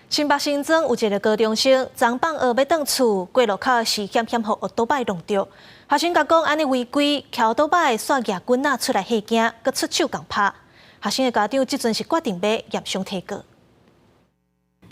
新北新莊有一个高中生，昨放學欲轉厝，過路口時險險予歐多擺挵著。學生共講按呢違規，騎歐多擺煞舉棍仔出來嚇驚，閣出手共拍。學生的家長這陣是決定欲驗傷提告。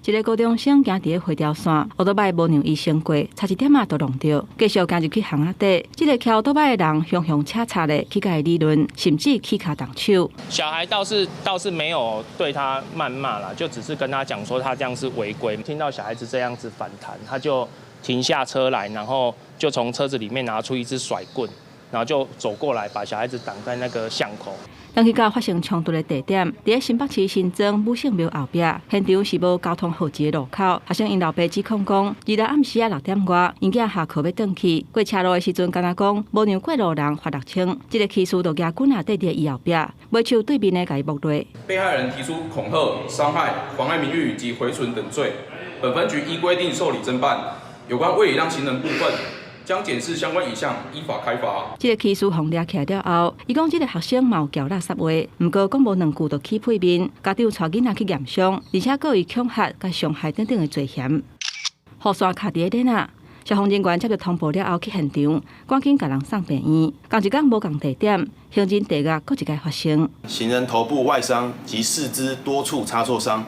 一个高中生行佇咧回條線，歐多擺無讓伊先過，差一點仔就挵著，繼續行入去巷仔底。這个騎歐多擺的人雄雄車叉咧去共伊理論，甚至起跤動手。小孩倒是沒有對他謾罵啦，就只是跟他講說他這樣是違規。聽到小孩子這樣子反彈，他就停下車來，然後就從車子裡面拿出一支甩棍，然後就走過來把小孩子擋在那個巷口。當去到發生衝突的地點，佇咧新北市新莊武聖廟後壁，現場是無交通號誌的路口。學生𪜶老爸指控講，26暗時仔6點外，𪜶囝下課欲轉去，過車路的時陣，敢若講無讓過路人罰6000，這个起事就舉棍仔綴佇伊後壁，尾手對面的共伊摸落。被害人提出恐嚇、傷害、妨礙名譽及毀損等罪，本分局依規定受理偵辦。有關未禮讓行人部分，將檢視相關影像，依法開罰。這个起事予掠起來了後，伊講這个學生嘛有撬垃圾話，毋過講無兩句就起屁面，家長帶囡仔去驗傷，而且閣有恐嚇佮傷害等等的罪嫌。雨傘卡佇咧鏈仔，消防人員接著通報了後去現場，趕緊共人送病院。仝一工無仝地點，行人地獄閣一擺發生。行人頭部外傷及四肢多處擦挫傷。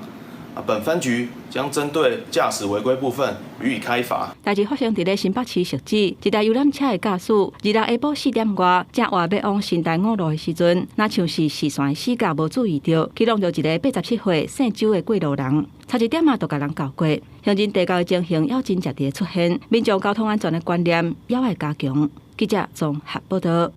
本分局將針對駕駛違規部分予以開罰。代誌發生佇咧新北市汐止，一台遊覽車的駕駛，26下晡4點外，正倚欲往新台五路的時陣，若像是視線死角無注意著，去挵著一个87歲姓周的過路人，差一點仔就共人轎過。行人地獄的情形猶真濟佇咧出現，民眾交通安全的觀念猶愛加強。記者綜合報道。